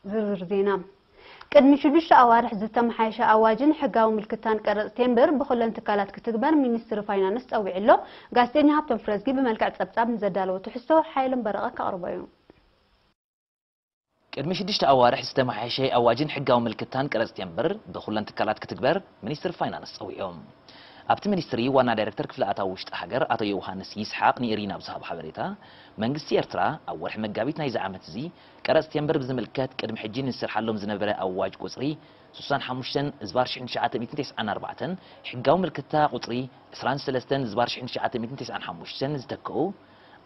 ዝርዝር ዜና። ቅድሚ ሽዱሽተ ኣዋርሕ ዝተመሓየሸ ኣዋጅን ሕጋዊ ምልክታን ቀረጽ ቴምብር ብኹለን ትካላት ክትግበር ሚኒስትሪ ፋይናንስ ጸዊዑ ኣሎ። ጋዜጠኛ ሃብቶም ፍረዝጊ ብመልክዕ ጸብጻብ ንዘዳለዎ ትሕዝቶ ሓይሎም በረቐ ከቕርቦ እዩ። ቅድሚ ሽዱሽተ ኣዋርሕ ዝተመሓየሸ ኣዋጅን ሕጋዊ ምልክታን ቀረጽ ቴምብር ብኹለን ትካላት ክትግበር ሚኒስትሪ ፋይናንስ ጸዊዑ። ኣብቲ ሚኒስትሪ ዋና ዳይሬክተር ክፍሊ ኣታዊ ውሽጢ ሃገር ኣቶ ዮውሃንስ ይስሓቕ ንኢሪና ብዝሃቦ ሓበሬታ፣ መንግስቲ ኤርትራ ኣብ ወርሒ መጋቢት ናይዚ ዓመት እዚ ቀረጽ ቴምብር ብዝምልከት ቅድሚ ሕጂ ንሰርሓሎም ዝነበረ ኣዋጅ ቁጽሪ ስሳን ሓሙሽተን ዝባር ሽሕን ትሽዓተ ሚእትን ተስዓን ኣርባዕተን፣ ሕጋዊ ምልክታ ቁጽሪ ዕስራን ሰለስተን ዝባር ሽሕን ትሽዓተ ሚእትን ተስዓን ሓሙሽተን ዝተክኡ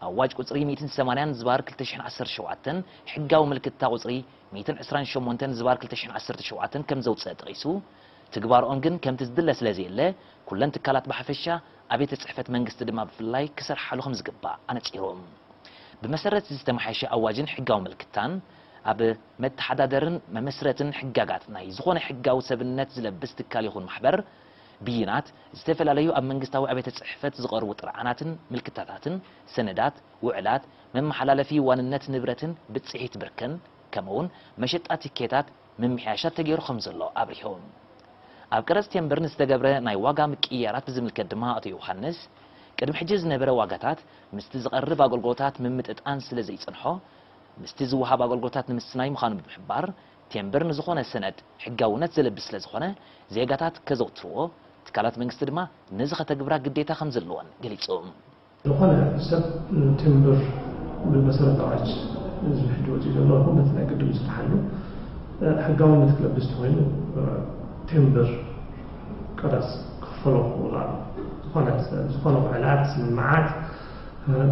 ኣዋጅ ቁጽሪ ሚእትን ሰማንያን ዝባር ክልተ ሽሕን ዓሰርተ ሸውዓተን፣ ሕጋዊ ምልክታ ቁጽሪ ሚእትን ዕስራን ሸሞንተን ዝባር ክልተ ሽሕን ዓሰርተ ሸውዓተን ከም ዘውጽአ ጠቒሱ፣ ትግባርኦም ግን ከምቲ ዝድለ ስለ ዘየለ፣ ኩለን ትካላት ብሓፈሻ፣ ኣብያተ ጽሕፈት መንግስቲ ድማ ብፍላይ ክሰርሓሉ ከም ዝግባእ ኣነጺሩ። ብመሰረት ዝተመሓየሸ ኣዋጅን ሕጋዊ ምልክታን፣ ኣብ መተሓዳደርን መመስረትን ሕጋጋት ናይ ዝኾነ ሕጋዊ ሰብነት ዝለብስ ትካል ይኹን ማሕበር፣ ብይናት፣ ዝተፈላለዩ ኣብ መንግስታዊ ኣብያተ ጽሕፈት ዝቐርቡ ጥርዓናትን ምልክታታትን፣ ሰነዳት፣ ውዕላት፣ መመሓላለፊ ዋንነት ንብረትን ብጽሒት ብርከን፣ ከምኡውን መሸጣ ቲኬታት ምምሕያሻት ተገይሩ ከም ዘሎ ኣብሪሁ። ኣብ ቀረጽ ቴምብር ንዝተገብረ ናይ ዋጋ ምቅይያራት ብዝምልከት ድማ ኣቶ ዮሃንስ፣ ቅድሚ ሕጂ ዝነበረ ዋጋታት ምስቲ ዝቐርብ ኣገልግሎታት ምምጥጣን ስለ ዘይጸንሖ፣ ምስቲ ዝወሃብ ኣገልግሎታት ንምስናይ ምዃኑ ብምሕባር፣ ቴምብር ንዝኾነ ሰነድ ሕጋውነት ዘለብስ ስለ ዝኾነ፣ ዜጋታት ከዘውትርዎ፣ ትካላት መንግስቲ ድማ ነዚ ከተግብራ ግዴታ ከም ዘለወን ገሊጹ። ዝኾነ ሰብ ቴምብር ብመሰረት ኣዋጅ እዚ ሕጂ ወፂኡ ዘሎ ነቲ ናይ ቅድም ዝፍትሓሉ ሕጋውነት ክለብስ ተኮይኑ ቴምብር ቀረፅ ክፈሎ ክኽእሉ ኣሎ። ዝኾነ ዝኾነ ውዕላት ስምምዓት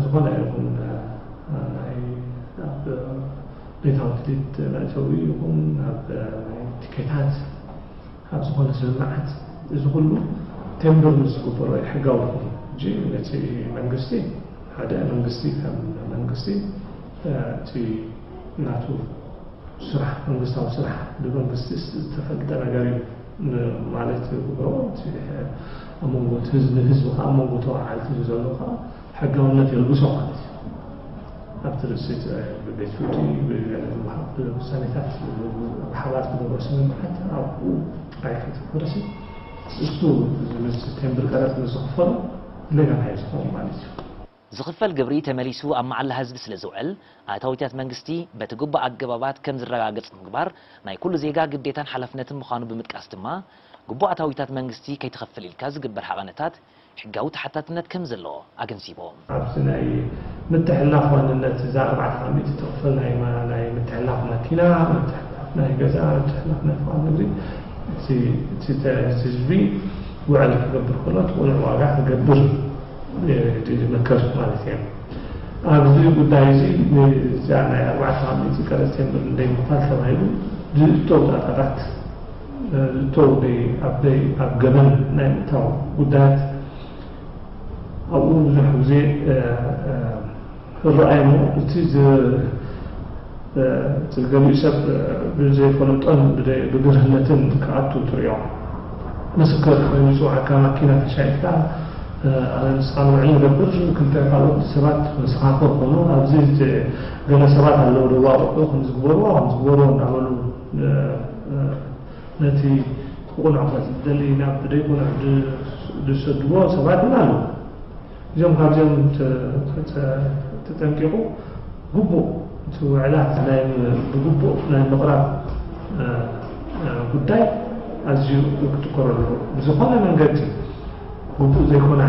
ዝኾነ ይኹን ናይ ኣብ ቤታዊ ትሊት መእተዊ ይኹን ኣብ ናይ ቲኬታት ኣብ ዝኾነ ስምምዓት እዚ ኩሉ ቴምብር ምስ ዝግበሮ እዩ ሕጋዊ ዝኹን። ሕጂ ነቲ መንግስቲ ሓደ መንግስቲ ከም መንግስቲ እቲ ናቱ ስራሕ መንግስታዊ ስራሕ ብመንግስቲ ዝተፈልጠ ነገር እዩ ማለት ይግብሮ። እቲ ኣብ መንጎ እቲ ህዝቢ ንህዝቢ ከዓ ኣብ መንጎ ተወዓልቲ ዘሎ ከዓ ሕጋውነት የልብሶ ማለት እዩ። ኣብቲ ርእሲ ብቤት ፍርዲ ብገለ ዝወሃብ ውሳኔታት ብሓባር ዝገብሮ ስምምዓት ኣብኡ ጥራይ ከተኮረሲ እሱ ምስ ቴምብር ቀረፅ ምስ ዝኽፈሎ ሌጋል እዩ ዝኸውን ማለት እዩ። ዝኽፈል ግብሪ ተመሊሱ ኣብ መዓላ ህዝቢ ስለ ዝውዕል፣ ኣታዊታት መንግስቲ በቲ ግቡእ ኣገባባት ከም ዝረጋገጽ ምግባር ናይ ኩሉ ዜጋ ግዴታን ሓላፍነትን ምዃኑ ብምጥቃስ ድማ፣ ግቡእ ኣታዊታት መንግስቲ ከይትኸፍል ኢልካ ዝግበር ሃቐነታት ሕጋዊ ተሓታትነት ከም ዘለዎ ኣገንዚቦም። ኣብዚ ናይ ምትሕልላፍ ዋንነት እዛ ኣርባዕተ ሚእቲ ትኽፈል ናይ ማ-፣ ናይ ምትሕልላፍ ማኪና፣ ምትሕልላፍ ናይ ገዛ፣ ምትሕልላፍ ናይ ፍቓድ ንግዲ፣ እቲ፣ እቲ ተ-፣ ህዝቢ ውዕል ክገብር ከሎ እቲ ቅኑዕ ዋጋ ክገብር፣ እ፣ ዝመከር ማለት እዩ። ኣብዚ ጉዳይ እዚ፣ እዚኣ ናይ ኣርባዕተ ሚእቲ ቀረጽ ቴምብር ንደይ ምኽፋል ተባሂሉ ዝእተው ጣጣታት፣ እ፣ ዝእተው ደይ-፣ ኣብ ደይ-፣ ኣብ ገበን ናይ ምእታው ጉዳያት ኣብኡ ብዙሕ ግዜ፣ እ፣ እ፣ ዝረኣይ እሞ እቲ ዝ-፣ እ፣ እቲ ገሊኡ ሰብ፣ እ፣ ብዘይፈለጦን ብደ-፣ ብግርህነትን ክኣቱ ትሪኦ። ምስክር ኮይኑ ይጽውዓካ፣ ማኪና ተሻይጥካ፣ እ፣ ኣነ ንስኻ ንውዕል ንገብር፣ ክልተ ካልኦት ሰባት ምስኻ ኮፍ በሉ፣ ኣብዚ ዝ-፣ ገለ ሰባት ኣለዉ፣ ደዋቕዑ፣ ከም ዝግበርዎ፣ ከም ዝግበርዎ እናበሉ፣ እ፣ እ፣ ነቲ ክቕንዖ ዝደሊ ናብ ዘይኮነ ድ-፣ ዝሰድዎ ሰባት እውን ኣለዉ። እዚኦም ካብዚኦም ተ-፣ ተ-፣ ተጠንቂቑ ግቡእ እቲ ውዕላት ናይ ም-፣ ብግቡእ ናይ ምቕራብ፣ እ፣ እ፣ ጉዳይ ኣዝዩ ክጥቆረሉ ኣለዎ። ብዝኾነ መንገዲ ግቡእ ዘይኮነ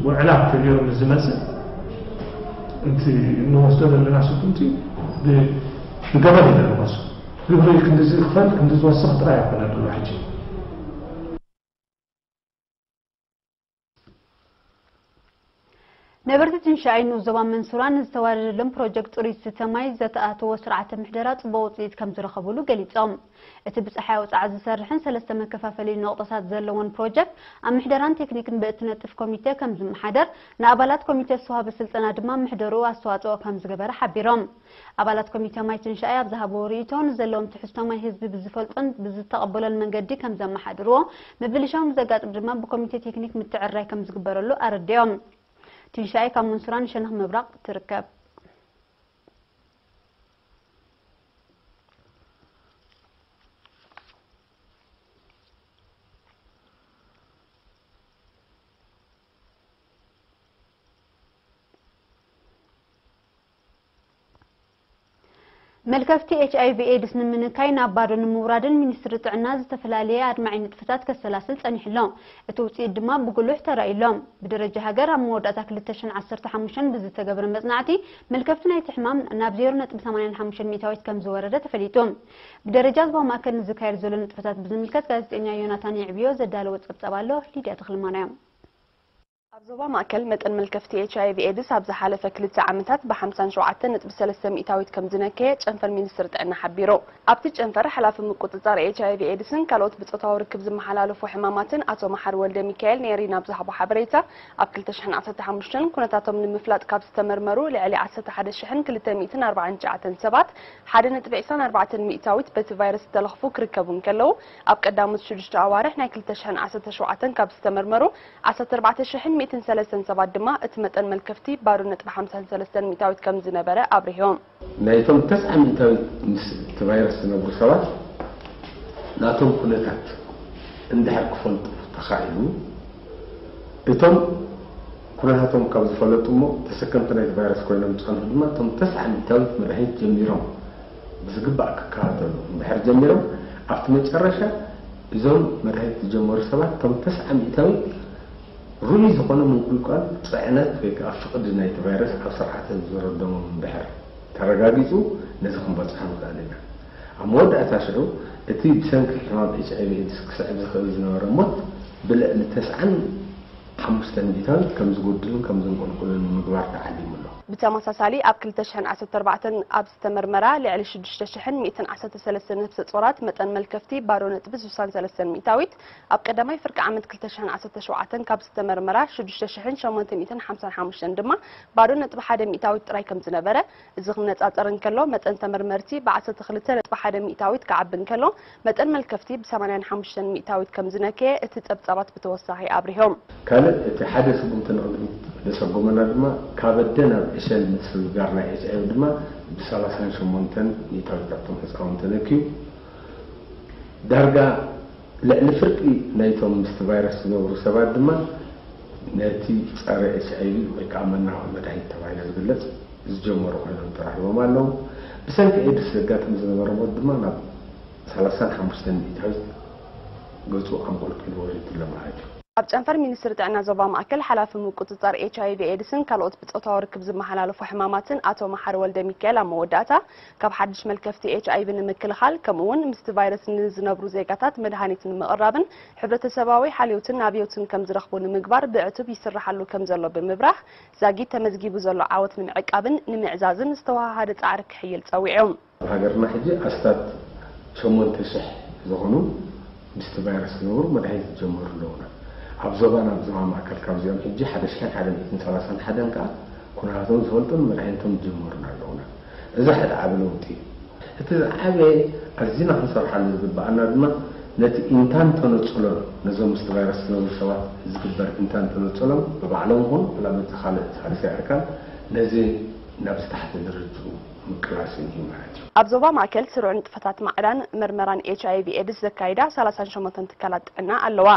ውዕላት ተገይሩ ምስ ዝመጽእ እቲ እንወስዶ ዘለና ስጉምቲ ብ-፣ ብገበን ኢና ንወስዶ። ግብሪ ክንድዚ ክፈል፣ ክንድዚ ወስኽ ጥራይ ኣይኮነ ዘሎ ሕጂ። ነበርቲ ትንሻኤ ንኡስ ዞባ መንሱራ ንዝተዋደደሎም ፕሮጀክት ጽሩይ ዝስተ ማይ ዘተኣተዎ ስርዓተ ምሕደራ ጽቡቕ ውጽኢት ከም ዝረኸብሉ ገሊጾም። እቲ ብጸሓይ ኣውጻዓ ዝሰርሕን ሰለስተ መከፋፈሊ ነቑጣታት ዘለዎን ፕሮጀክት ኣብ ምሕደራን ቴክኒክን ብእትነጥፍ ኮሚቴ ከም ዝመሓደር ንኣባላት ኮሚቴ ዝተዋህበ ስልጠና ድማ ምሕደርኡ ኣስተዋጽኦ ከም ዝገበረ ሓቢሮም። ኣባላት ኮሚቴ ማይ ትንሻኤ ኣብ ዝሃብዎ ርእይቶ፣ ንዘለዎም ትሕዝቶ ማይ ህዝቢ ብዝፈልጦን ብዝተቐበሎን መንገዲ ከም ዘመሓድርዎ፣ ምብልሻው ንዘጋጥም ድማ ብኮሚቴ ቴክኒክ ምትዕርራይ ከም ዝግበረሉ ኣረዲኦም። ትንሻኤ ካብ መንሱራ ንሸነኽ ምብራቕ ትርከብ። መልከፍቲ ኤች ኣይ ቪ ኤድስ ንምንካይ ናብ ባዶ ንምውራድን ሚኒስትሪ ጥዕና ዝተፈላለየ ኣድማዒ ንጥፈታት ከሰላስል ጸኒሑ ኣሎ። እቲ ውጽኢት ድማ ብጉሉሕ ተራእዩ ኣሎ። ብደረጃ ሃገር ኣብ መወዳእታ ክልተ ሽሕን ዓሰርተ ሓሙሽተን ብዝተገብረ መጽናዕቲ፣ መልከፍቲ ናይቲ ሕማም ናብ ዜሮ ነጥቢ ሰማንያን ሓሙሽተን ሚእታዊት ከም ዝወረደ ተፈሊጡ። ብደረጃ ዞባ ማእከል ንዝካየድ ዘሎ ንጥፈታት ብዝምልከት ጋዜጠኛ ዮናታን የዕብዮ ዘዳለዎ ጸብጻብ ኣሎ። ሊድያ ተኽለማርያም። ኣብ ዞባ ማእከል መጠን መልከፍቲ ኤች ኣይ ቪ ኤድስ ኣብ ዝሓለፈ ክልተ ዓመታት ብ ሓምሳን ሸውዓተን ነጥቢ ሰለስተ ሚእታዊት ከም ዝነከየ ጨንፈር ሚኒስትሪ ጥዕና ሓቢሩ። ኣብቲ ጨንፈር ሓላፊ ምቁጽጻር ኤች ኣይ ቪ ኤድስን ካልኦት ብጾታዊ ርክብ ዝመሓላለፉ ሕማማትን ኣቶ መሓሪ ወልደ ሚካኤል ንኤሪና ኣብ ዝሃቦ ሓበሬታ፣ ኣብ ክልተ ሽሕን ዓሰርተ ሓሙሽተን ኩነታቶም ንምፍላጥ ካብ ዝተመርመሩ ልዕሊ ዓሰርተ ሓደ ሽሕን ክልተ ሚእትን ኣርባዓን ትሽዓተን ሰባት ሓደ ነጥቢ ዕስራን ኣርባዕተን ሚእታዊት በቲ ቫይረስ ዝተለኽፉ ክርከቡ እንከለዉ፣ ኣብ ቀዳሞት ሽዱሽተ ኣዋርሕ ናይ ክልተ ሽሕን ዓሰርተ ሸውዓተን ካብ ዝተመርመሩ ዓሰርተ ኣርባዕተ ሽሕን ሚእትን ሰለስተን ሰባት ድማ እቲ መጠን መልከፍቲ ባዶ ነጥቢ ሓምሳን ሰለስተን ሚእታዊት ከም ዝነበረ ኣብሪሆም። ናይቶም ተስዓ ሚእታዊት ምስ እቲ ቫይረስ ዝነብሩ ሰባት ናቶም ኩነታት እንድሕር ክፈልጡ ተኻኢሉ፣ እቶም ኩነታቶም ካብ ዝፈለጡ እሞ ተሰከምቲ ናይቲ ቫይረስ ኮይኖም ዝጸንሑ ድማ እቶም ተስዓ ሚእታዊት መድሃኒት ጀሚሮም ብዝግባእ ክከታተሉ እንድሕር ጀሚሮም፣ ኣብቲ መጨረሻ እዞም መድሃኒት ዝጀመሩ ሰባት እቶም ተስዓ ሚእታዊት ርኡይ ዝኾነ ምንቁልቋል ጽዕነት ወይ ከዓ ፍቕዲ ናይቲ ቫይረስ ኣብ ስርዓተ ዝረደሞም እንድሕር ተረጋጊጹ፣ ነዚ ክንበጽሖ ንኽእል ኢና። ኣብ መወዳእታ ሽዑ፣ እቲ ብሰንኪ ሕማም ኤች ኣይ ቪ ኤድስ ክስዕብ ዝኽእል ዝነበረ ሞት ብልዕሊ ተስዓን ሓሙሽተን ሚእታዊት ከም ዝጎድልን ከም ዘንቆልቁልን ንምግባር ተዓሊሙ ኣሎ። ብተመሳሳሊ፣ ኣብ ክልተ ሽሕን ዓሰርተ ኣርባዕተን ኣብ ዝተመርመራ ልዕሊ ሽዱሽተ ሽሕን ሚእትን ዓሰርተ ሰለስተን ነፍሰ ጾራት መጠን መልከፍቲ ባዶ ነጥቢ ስሳን ሰለስተን ሚእታዊት፣ ኣብ ቀዳማይ ፍርቂ ዓመት ክልተ ሽሕን ዓሰርተ ሸውዓተን ካብ ዝተመርመራ ሽዱሽተ ሽሕን ሸሞንተ ሚእትን ሓምሳን ሓሙሽተን ድማ ባዶ ነጥቢ ሓደ ሚእታዊት ጥራይ ከም ዝነበረ፣ እዚ ክነጻጸር እንከሎ፣ መጠን ተመርመርቲ ብ ዓሰርተ ክልተ ነጥቢ ሓደ ሚእታዊት ክዓቢ እንከሎ፣ መጠን መልከፍቲ ብ ሰማንያን ሓሙሽተን ሚእታዊት ከም ዝነከየ እቲ ጸብጻባት ብተወሳኺ ኣብሪሆም። ካልእ፣ እቲ ሓደ ስጉምቲ ንቕድሚት ዘሰጎመና ድማ፣ ካብ ኣደ ናብ ዕሸል ምስግጋር ናይ ኤች ኣይ ቪ ድማ ብ ሰላሳን ሸሞንተን ሚእታዊት ኣብቶም ህጻውንቲ ተነክዩ። ዳርጋ ልዕሊ ፍርቂ ናይቶም ምስቲ ቫይረስ ዝነብሩ ሰባት ድማ ነቲ ጸረ ኤች ኣይ ቪ ወይ ከዓ መናውሒ መድሃኒት ተባሂሉ ዝግለጽ ዝጀመሩ ኮይኖም ተራኺቦም ኣለዉ። ብሰንኪ ኤድስ ዘጋጥም ዝነበረ ሞት ድማ ናብ ሰላሳን ሓሙሽተን ሚእታዊት ገጹ ኣንቆልቂሉ ወሪዱ ኣሎ ማለት እዩ። ኣብ ጨንፈር ሚኒስትሪ ጥዕና ዞባ ማእከል ሓላፊ ምቁጽጻር ኤች ኣይ ቪ ኤድስን ካልኦት ብጾታዊ ርክብ ዝመሓላለፉ ሕማማትን ኣቶ መሓሪ ወልደ ሚካኤል ኣብ መወዳእታ፣ ካብ ሓድሽ መልከፍቲ ኤች ኣይ ቪ ንምክልኻል፣ ከምኡ እውን ምስቲ ቫይረስ ንዝነብሩ ዜጋታት መድሃኒት ንምቕራብን ሕብረተሰባዊ ሓልዮትን ኣብዮትን ከም ዝረኽቡ ንምግባር ብዕቱብ ይስራሓሉ ከም ዘሎ ብምብራህ፣ ዛጊት ተመዝጊቡ ዘሎ ዓወት ንምዕቃብን ንምዕዛዝን ዝተወሃሃደ ጻዕሪ ክሕይል ጸዊዑ። ኣብ ሃገርና ሕጂ ኣስታት ሸሞንተ ሽሕ ዝኾኑ ምስቲ ቫይረስ ዝነብሩ መድሃኒት ዝጀመሩ ኣለዉና። ኣብ ዞባና፣ ኣብ ዞባ ማእከል፣ ካብዚኦም ሕጂ ሓደ ሽሕን ሓደ ሚእትን ሰላሳን ሓደን ከኣ ኩነታቶም ዝፈልጡን መድሃኒቶም ዝጀመሩን ኣለዉና። እዚ ሓደ ዓቢ ለውጢ እዩ። እቲ ዝዓበየ ኣዚና ክንሰርሓሉ ዝግብኣና ድማ ነቲ ኢንታን ተነጽሎን ነዞም ምስቲ ቫይረስ ዝነብሩ ሰባት ዝግበር ኢንታን ተነጽሎም ብባዕሎም ይኹን ብላ በቲ ካልእ ሳልሳይ ኣካል ነዚ ናብ ዝተሓተ ደረጅኡ ምቅላስ እዩ ማለት እዩ። ኣብ ዞባ ማእከል ስሩዕ ንጥፈታት ማዕዳን መርመራን ኤች ኣይ ቪ ኤድስ ዘካይዳ ሰላሳን ሸሞንተን ትካላት ጥዕና ኣለዋ።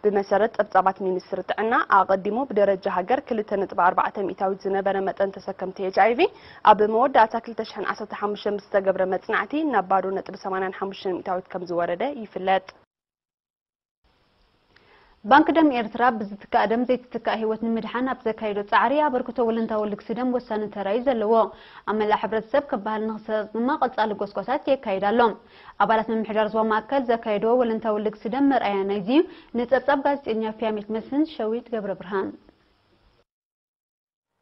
ብመሰረት ጸብጻባት ሚኒስትሪ ጥዕና፣ ኣቐዲሙ ብደረጃ ሃገር ክልተ ነጥቢ ኣርባዕተ ሚእታዊት ዝነበረ መጠን ተሰከምቲ ኤች ኣይ ቪ፣ ኣብ መወዳእታ ክልተ ሽሕን ዓሰርተ ሓሙሽተን ብዝተገብረ መጽናዕቲ ናብ ባዶ ነጥቢ ሰማንያን ሓሙሽተን ሚእታዊት ከም ዝወረደ ይፍለጥ። ባንክ ደም ኤርትራ ብዝትካእ ደም ዘይትትካእ ህይወት ንምድሓን ኣብ ዘካየዶ ጻዕሪ ኣበርክቶ ወለንታዊ ልግሲ ደም ወሳኒ ተራ እዩ ዘለዎ። ኣብ መላእ ሕብረተሰብ ካብ ባህሊ ንኽሰረጽ ድማ ቀጻሊ ጎስጓሳት የካይድ ኣሎ። ኣባላት ምምሕዳር ዞባ ማእከል ዘካየድዎ ወለንታዊ ልግሲ ደም መርኣያ ናይዚ እዩ። ንጸብጻብ ጋዜጠኛ ፊያሜት መስፍን፣ ሸዊት ገብረ ብርሃን።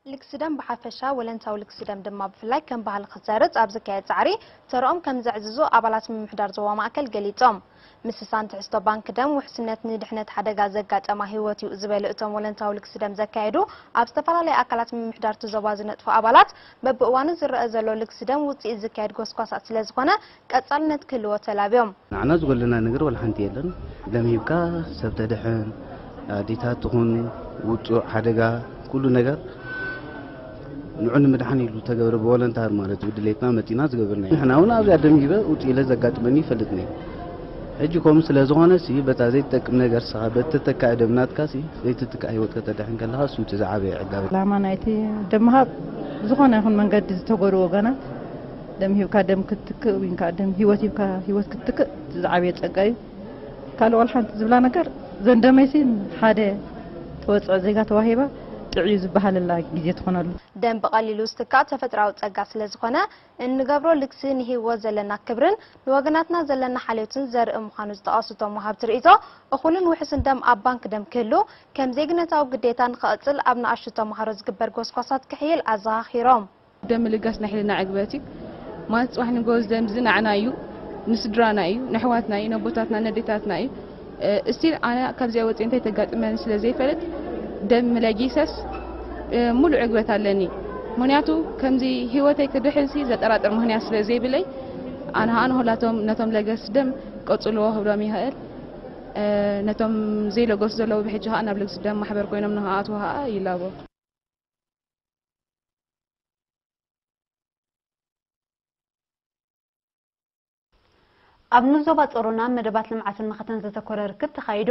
ልግሲ ደም ብሓፈሻ፣ ወለንታዊ ልግሲ ደም ድማ ብፍላይ ከም ባህሊ ክሰርጽ ኣብ ዝካየድ ጻዕሪ ተርኦም ከም ዘዕዝዙ ኣባላት ምምሕዳር ዞባ ማእከል ገሊጾም። ምስሳን ትሕዝቶ ባንክ ደም ውሕስነት ንድሕነት ሓደጋ ዘጋጠማ ህይወት እዩ ዝበሉ እቶም ወለንታዊ ልግሲ ደም ዘካየዱ፣ ኣብ ዝተፈላለዩ ኣካላት ምምሕዳር እቲ ዞባ ዝነጥፉ ኣባላት፣ በብእዋኑ ዝረአ ዘሎ ልግሲ ደም ውጽኢት ዝካየድ ጎስጓሳት ስለ ዝኾነ ቀጻልነት ክህልዎ ተላብዮም። ንዓና ዝጎለና ነገር ወላ ሓንቲ የለን። ደም ሂብካ ሰብ ተድሕን፣ ኣዴታት ትኹን ውጹዕ ሓደጋ ኩሉ ነገር ንዑ ንምድሓን ኢሉ ተገብረ ብቮለንታር ማለት እዩ። ብድሌትና መጺና ዝገበርና እዩ። ንሕና እውን ኣብዚኣ ደም ሂበ ውጽእ ኢለ ዘጋጥመኒ ይፈልጥ ነይ። ሕጂ ከምኡ ስለ ዝኾነ ሲ በታ ዘይትጠቅም ነገር ስኻ በቲ ተተካኢ ደም ናትካ ሲ ዘይትትካእ ህይወት ከተድሕን ከለኻ እሱ እቲ ዝዓበየ ዕጋበት። ዕላማ ናይቲ ደም ምሃብ ዝኾነ ይኹን መንገዲ ዝተጎድኡ ወገናት ደም ሂብካ ደም ክትክእ፣ ወይን ከዓ ደም ህይወት ሂብካ ህይወት ክትክእ፣ እቲ ዝዓበየ ጸጋ እዩ። ካልእ ዋላ ሓንቲ ዝብላ ነገር፣ ዘን ደመይሲ ሓደ ተወጽዖ ዜጋ ተዋሂባ ጥዕዩ ዝበሃለላ ግዜ ትኾነሉ። ደም ብቐሊሉ ዝትካእ ተፈጥሮኣዊ ጸጋ ስለ ዝኾነ፣ እንገብሮ ልግሲ ንህይወት ዘለና ክብርን ንወገናትና ዘለና ሓልዮትን ዘርኢ ምዃኑ ዝጠቐሱ እቶም ወሃብቲ ርእይቶ፣ እኹልን ውሑስን ደም ኣብ ባንክ ደም ክህሉ፣ ከም ዜግነታዊ ግዴታ ንኽቕጽል ኣብ ንኣሽቱ ተምሃሮ ዝግበር ጎስጓሳት ክሕይል ኣዘኻኺሮም። ደም ምልጋስ ናይ ሕልና ዕግበት እዩ። ማለት ጽባሕ ንግሆ እዚ ደም እዚ ንዓና እዩ፣ ንስድራና እዩ፣ ንኣሕዋትና እዩ፣ ነቦታትና፣ ነዴታትና እዩ። እስቲል ኣነ ካብዚኣ ወፂአ እንታይ ተጋጥመኒ ስለ ዘይፈልጥ፣ ደም ለጊሰስ፣ እ፣ ሙሉእ ዕግበት ኣለኒ። ምኽንያቱ ከምዚ ህይወተይ ክድሕንሲ ዘጠራጥር ምኽንያት ስለ ዘይብለይ፣ ኣነ ኸኣ ንኹላቶም ነቶም ለገስቲ ደም ቀጽልዎ ክብሎም ይኽእል። እ፣ ነቶም ዘይለገሱ ዘለዉ ብሕጂ ኸኣ ናብ ለግሲ ደም ማሕበር ኮይኖም ንኽኣትዉ ኸኣ ይላቦ። ኣብ ንዞባ ጾሮና መደባት ልምዓትን መኸተን ዘተኮረ ርክብ ተኻይዱ።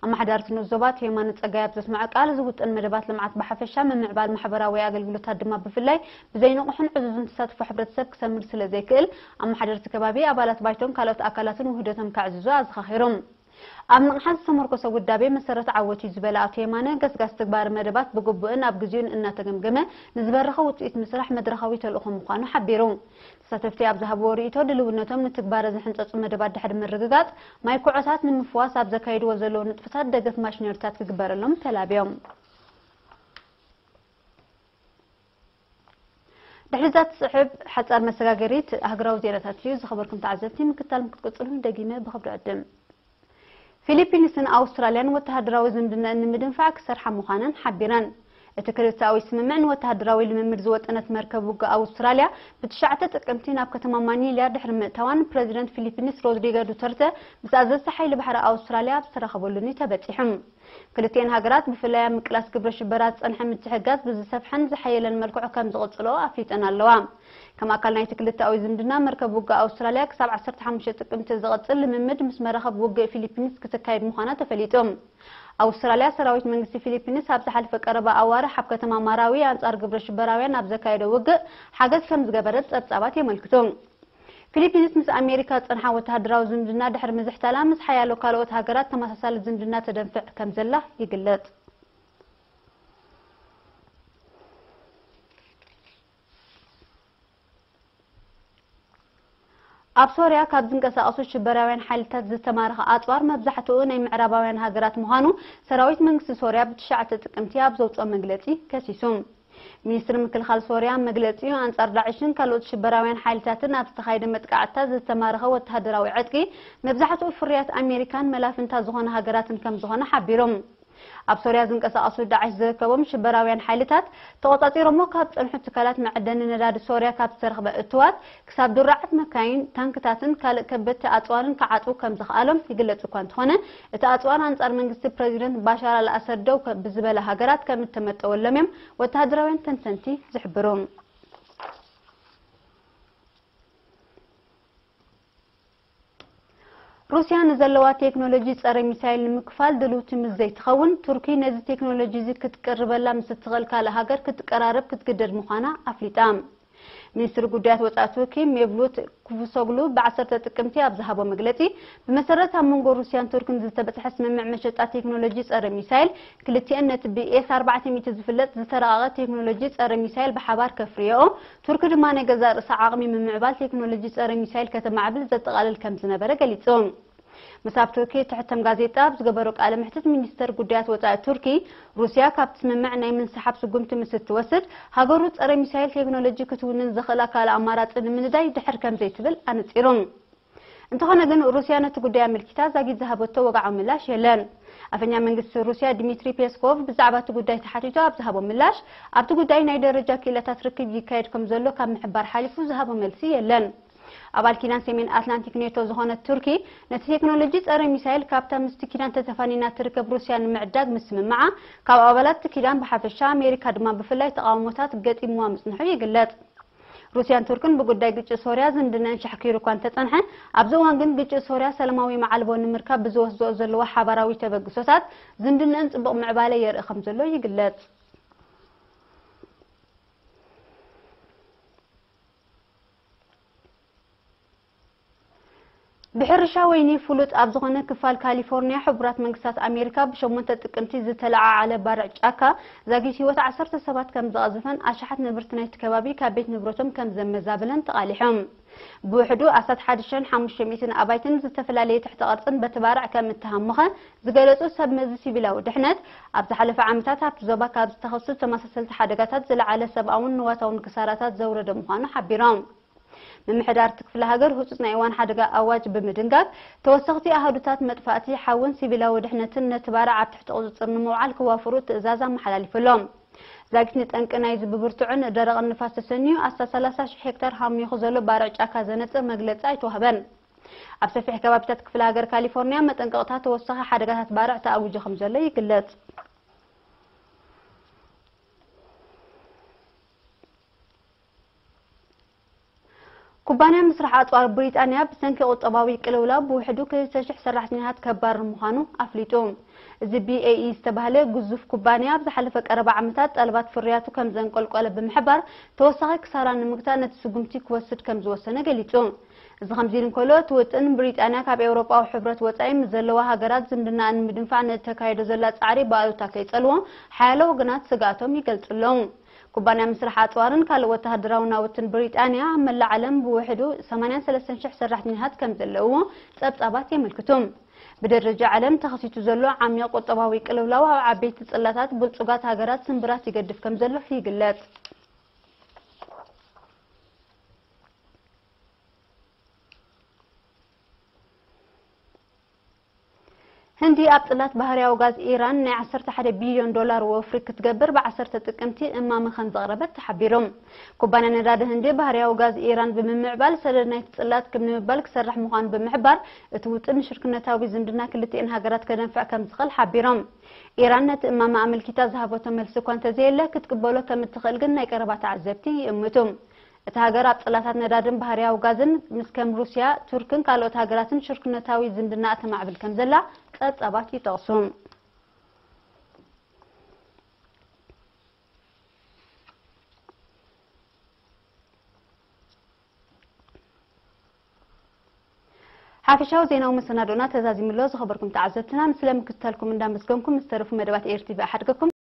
ኣመሓዳርቲ ንዞባ ቴማ ንጸጋይ ኣብ ዘስምዖ ቃል፣ ዝውጥን መደባት ልምዓት ብሓፈሻ፣ ምምዕባል ማሕበራዊ ኣገልግሎታት ድማ ብፍላይ፣ ብዘይንቑሕን ዕዙዝን ተሳትፎ ሕብረተሰብ ክሰምር ስለ ዘይክእል፣ ኣመሓደርቲ ከባቢ፣ ኣባላት ባይቶን ካልኦት ኣካላትን ውህደቶም ከዕዝዙ ኣዘኻኺሮም። ኣብ ንቕሓት ዝተመርኮሰ ውዳቤ መሰረት ዓወት እዩ ዝበለ ኣቶ የማነ፣ ገስጋስ ትግባረ መደባት ብግቡእን ኣብ ግዜኡን እናተገምገመ ንዝበረኸ ውፅኢት ምስራሕ መድረኻዊ ተልእኾ ምዃኑ ሓቢሩ። ተሳተፍቲ ኣብ ዝሃብዎ ርእይቶ፣ ድልውነቶም ንትግባረ ዝሕንፀፁ መደባት ድሕሪ ምርግጋፅ፣ ማይ ኩዖታት ንምፍዋስ ኣብ ዘካይድዎ ዘለዉ ንጥፈታት ደገፍ ማሽነሪታት ክግበረሎም ተላብዮም። ድሕሪ እዛ ትስዕብ ሓጻር መሰጋገሪት ሃገራዊ ዜናታት እዩ። ዝኸበርኩም ተዓዘብቲ፣ ምክታል ክትቅጽሉ ደጊመ ብኽብሪ ዕድም። ፊሊፒንስን ኣውስትራልያን ወተሃደራዊ ዝምድናኣን ንምድንፋዕ ክሰርሓ ምዃነን ሓቢረን። እቲ ክልተኣዊ ስምምዕ ንወተሃደራዊ ልምምድ ዝወጠነት መርከብ ውግእ ኣውስትራልያ ብትሽዓተ ጥቅምቲ ናብ ከተማ ማኒላ ድሕሪ ምእታዋን ፕረዚደንት ፊሊፒንስ ሮድሪጎ ዱተርተ ምስ ኣዘዝቲ ሓይሊ ባሕሪ ኣውስትራልያ ኣብ ዝተራኸበሉን እዩ ተበጺሑ። ክልቲኤን ሃገራት ብፍላይ ኣብ ምቅላስ ግብረ ሽበራ ዝጸንሐ ምትሕግጋዝ ብዝሰፍሐን ዝሓየለን መልክዑ ከም ዝቕጽልኦ ኣፍሊጠን ኣለዋ። ከም ኣካል ናይቲ ክልተኣዊ ዝምድና፣ መርከብ ውግእ ኣውስትራልያ ክሳብ ዓሰርተ ሓሙሽተ ጥቅምቲ ዝቕጽል ልምምድ ምስ መራኸብ ውግእ ፊሊፒንስ ክትካየድ ምዃና ተፈሊጡ። ኣውስትራልያ፣ ሰራዊት መንግስቲ ፊሊፒንስ ኣብ ዝሓለፈ ቀረባ ኣዋርሕ ኣብ ከተማ ማራዊ ኣንጻር ግብረ ሽበራውያን ኣብ ዘካየዶ ውግእ ሓገዝ ከም ዝገበረት ጸብጻባት የመልክቱ። ፊሊፒንስ ምስ ኣሜሪካ ዝጸንሓ ወተሃደራዊ ዝምድና ድሕሪ ምዝሕታላ፣ ምስ ሓያሎ ካልኦት ሃገራት ተመሳሳሊ ዝምድና ተደንፍዕ ከም ዘላ ይግለጽ። ኣብ ሶርያ ካብ ዝንቀሳቐሱ ሽበራውያን ሓይልታት ዝተማረኸ ኣጽዋር መብዛሕትኡ ናይ ምዕራባውያን ሃገራት ምዃኑ ሰራዊት መንግስቲ ሶርያ ብትሽዓተ ጥቅምቲ ኣብ ዘውጽኦ መግለጺ ከሲሱ። ሚኒስትሪ ምክልኻል ሶርያ መግለጺኡ፣ ኣንጻር ዳዕሽን ካልኦት ሽበራውያን ሓይልታትን ኣብ ዝተኻየደ መጥቃዕትታት ዝተማረኸ ወተሃደራዊ ዕጥቂ መብዛሕትኡ ፍርያት ኣሜሪካን መላፍንታ ዝኾነ ሃገራትን ከም ዝኾነ ሓቢሩ። ኣብ ሶርያ ዝንቀሳቐሱ ዳዕሽ ዝርከቦም ሽበራውያን ሓይልታት ተቖጻጺሮሞ ካብ ጸንሑ ትካላት መዐደኒ ነዳዲ ሶርያ ካብ ዝተረኽበ እትዋት ክሳብ ድሩዓት መካይን፣ ታንክታትን ካልእ ከበድቲ ኣጽዋርን ክዓጽዉ ከም ዝኸኣሎም ይግለጽ እኳ እንተኾነ፣ እቲ ኣጽዋር ኣንጻር መንግስቲ ፕረዚደንት ባሻር ኣልኣሰድ ደው ከ-፣ ብዝበላ ሃገራት ከም እተመጠወሎም እዮም ወተሃደራውያን ተንተንቲ ዝሕብሩ። ሩስያ ንዘለዋ ቴክኖሎጂ ጸረ ሚሳይል ንምክፋል ድልውቲ ምስ ዘይትኸውን፣ ቱርኪ ነዚ ቴክኖሎጂ እዚ ክትቅርበላ ምስ እትኽእል ካልእ ሃገር ክትቀራረብ ክትግደድ ምዃና ኣፍሊጣ። ሚኒስትሪ ጉዳያት ወጻኢ ቱርኪ ሜቭሉት ኩቭሶግሉ ብዓሰርተ ጥቅምቲ ኣብ ዝሃቦ መግለጺ፣ ብመሰረት ኣብ መንጎ ሩስያን ቱርክን ዝተበጽሐ ስምምዕ መሸጣ ቴክኖሎጂ ጸረ ሚሳይል፣ ክልቲኤን ነቲ ብኤስ ኣርባዕተ ሚእቲ ዝፍለጥ ዝተረቓቐ ቴክኖሎጂ ጸረ ሚሳይል ብሓባር ከፍርየኦ፣ ቱርኪ ድማ ናይ ገዛእ ርእሳ ዓቕሚ ምምዕባል ቴክኖሎጂ ጸረ ሚሳይል ከተማዕብል ዘጠቓልል ከም ዝነበረ ገሊጹ። ምስ ኣብ ቱርኪ እትሕተም ጋዜጣ ኣብ ዝገበሮ ቃለ መሕትት፣ ሚኒስተር ጉዳያት ወጻኢ ቱርኪ፣ ሩስያ ካብቲ ስምምዕ ናይ ምንስሓብ ስጉምቲ ምስ እትወስድ፣ ሃገሩ ጸረ ሚሳይል ቴክኖሎጂ ክትውንን ዘኽእላ ካልእ ኣማራጺ ንምንዳይ ድሕር ከም ዘይትብል ኣነጺሩ። እንተኾነ ግን፣ ሩስያ ነቲ ጉዳይ ኣመልኪታ ዛጊት ዝሃበቶ ወግዓዊ ምላሽ የለን። ኣፈኛ መንግስቲ ሩስያ ዲሚትሪ ፔስኮቭ ብዛዕባ እቲ ጉዳይ ተሓቲቱ ኣብ ዝሃቦ ምላሽ፣ ኣብቲ ጉዳይ ናይ ደረጃ ክኢላታት ርክብ ይካየድ ከም ዘሎ ካብ ምሕባር ሓሊፉ ዝሃቦ መልሲ የለን። ኣባል ኪዳን ሰሜን ኣትላንቲክ ኔቶ ዝኾነት ቱርኪ፣ ነቲ ቴክኖሎጂ ጸረ ሚሳይል ካብታ ምስቲ ኪዳን ተተፋኒና ትርከብ ሩስያ ንምዕዳግ ምስምማዓ፣ ካብ ኣባላት እቲ ኪዳን ብሓፈሻ፣ ኣሜሪካ ድማ ብፍላይ ተቓውሞታት ገጢምዋ ምጽንሑ ይግለጽ። ሩስያን ቱርክን ብጉዳይ ግጭት ሶርያ ዝምድነአን ሻሕኪሩ እኳ እንተጸንሐ፣ ኣብዚ እዋን ግን ግጭት ሶርያ ሰላማዊ መዓልቦ ንምርካብ ብዝወስድኦ ዘለዋ ሓባራዊ ተበግሶታት ዝምድነአን ጽቡቕ ምዕባለ የርኢ ከም ዘሎ ይግለጽ። ብሕርሻ ወይኒ ፍሉጥ ኣብ ዝኾነ ክፋል ካሊፎርኒያ፣ ሕቡራት መንግስታት ኣሜሪካ ብ8 ጥቅምቲ ዝተለዓዓለ ባርዕ ጫካ ዛጊት ህይወት ዓሰርተ ሰባት ከም ዘቐዝፈን ኣሽሓት ነበርቲ ናይቲ ከባቢ ካብ ቤት ንብረቶም ከም ዘመዛበለን ተቓሊሖም። ብውሕዱ ኣስታት ሓደ ሽሕን ሓሙሽተ ሚእትን ኣባይትን ዝተፈላለየ ትሕተ ቅርጽን በቲ ባርዕ ከም እተሃመኸ ዝገለጹ ሰብ መዚ ሲቪላዊ ድሕነት፣ ኣብ ዝሓለፈ ዓመታት ኣብቲ ዞባ ካብ ዝተኸስቱ ተመሳሰልቲ ሓደጋታት ዝለዓለ ሰብኣውን ንዋታውን ክሳራታት ዘውረደ ምዃኑ ሓቢሮም። ምምሕዳር እቲ ክፍለ ሃገር ህጹጽ ናይ እዋን ሓደጋ ኣዋጅ ብምድንጋግ፣ ተወሰኽቲ ኣሃዱታት መጥፋእቲ ሓውን ሲቪላዊ ድሕነትን ነቲ ባርዕ ኣብ ትሕቲ ቁጽጽር ንምውዓል ክዋፍሩ ትእዛዝ ኣመሓላሊፉ ኣሎ። ዛጊት ንጠንቂ ናይዚ ብብርቱዕን ደረቕን ንፋስ ተሰንዩ ኣስታት ሰላሳ ሽሕ ሄክታር ሃሚኹ ዘሎ ባርዕ ጫካ ዘነጽር መግለጺ ኣይተዋህበን። ኣብ ሰፊሕ ከባቢታት ክፍለ ሃገር ካሊፎርኒያ መጠንቀቕታ ተወሳኺ ሓደጋታት ባርዕ ተኣዊጁ ከም ዘሎ ይግለጽ። ኩባንያ ምስራሕ ኣጽዋር ብሪጣንያ ብሰንኪ ቁጠባዊ ቅልውላው ብውሕዱ ክልተ ሽሕ ሰራሕተኛታት ከባርር ምዃኑ ኣፍሊጡ። እዚ ቢ ኤ ኢ ዝተባህለ ግዙፍ ኩባንያ ኣብ ዝሓለፈ ቀረባ ዓመታት ጠለባት ፍርያቱ ከም ዘንቆልቆለ ብምሕባር፣ ተወሳኺ ክሳራ ንምግታእ ነቲ ስጉምቲ ክወስድ ከም ዝወሰነ ገሊጹ። እዚ ከምዚ ኢሉ እንከሎ፣ እቲ ውጥን ብሪጣንያ ካብ ኤውሮጳዊ ሕብረት ወጻኢ ምስ ዘለዋ ሃገራት ዝምድናኣ ንምድንፋዕ ንእተካየዶ ዘላ ጻዕሪ ብኣሉታ ከይጸልዎ ሓያሎ ወገናት ስግኣቶም ይገልጹ ኣለዉ። ኩባንያ ምስራሕ ኣጽዋርን ካልእ ወተሃደራዊ ናውትን ብሪጣንያ ኣብ መላእ ዓለም ብውሕዱ ሰማንያን ሰለስተን ሽሕ ሰራሕተኛታት ከም ዘለውዎ ጸብጻባት የመልክቱ። ብደረጃ ዓለም ተኸሲቱ ዘሎ ዓሚቕ ቁጠባዊ ቅልውላው ኣብ ዓበይቲ ጽላታት ብልጹጋት ሃገራት ስምብራት ይገድፍ ከም ዘሎ ይግለጽ። ህንዲ ኣብ ጽላት ባህርያዊ ጋዝ ኢራን ናይ ዓሰርተ ሓደ ቢልዮን ዶላር ወፍሪ ክትገብር ብ10 ጥቅምቲ እማመ ከም ዘቕረበት ተሓቢሩ። ኩባንያ ነዳዲ ህንዲ ባህርያዊ ጋዝ ኢራን ብምምዕባል ሰደድ ናይቲ ጽላት ክብ ንምባል ክሰርሕ ምዃኑ ብምሕባር፣ እቲ ውጥን ንሽርክነታዊ ዝምድና ክልቲኤን ሃገራት ከደንፍዕ ከም ዝኽእል ሓቢሮም። ኢራን ነቲ እማመ ኣመልኪታ ዝሃበቶ መልሲ እኳ እንተዘየለ፣ ክትቅበሎ ከም እትኽእል ግን ናይ ቀረባ ተዓዘብቲ ይእምቱ። እታ ሃገር ኣብ ጽላታት ነዳድን ባህርያዊ ጋዝን ምስ ከም ሩስያ፣ ቱርክን ካልኦት ሃገራትን ሽርክነታዊ ዝምድና እተማዕብል ከም ዘላ ጸብጻባት ይጠቕሱ። ሓፈሻዊ ዜናዊ መሰናዶና ተዛዚሙ ኣሎ። ዝኸበርኩም ተዓዘብትና፣ ንስለ ምክትታልኩም እንዳመስገንኩም፣ ዝተረፉ መደባት ኤር ቲ ቪ ኣሓድገኩም።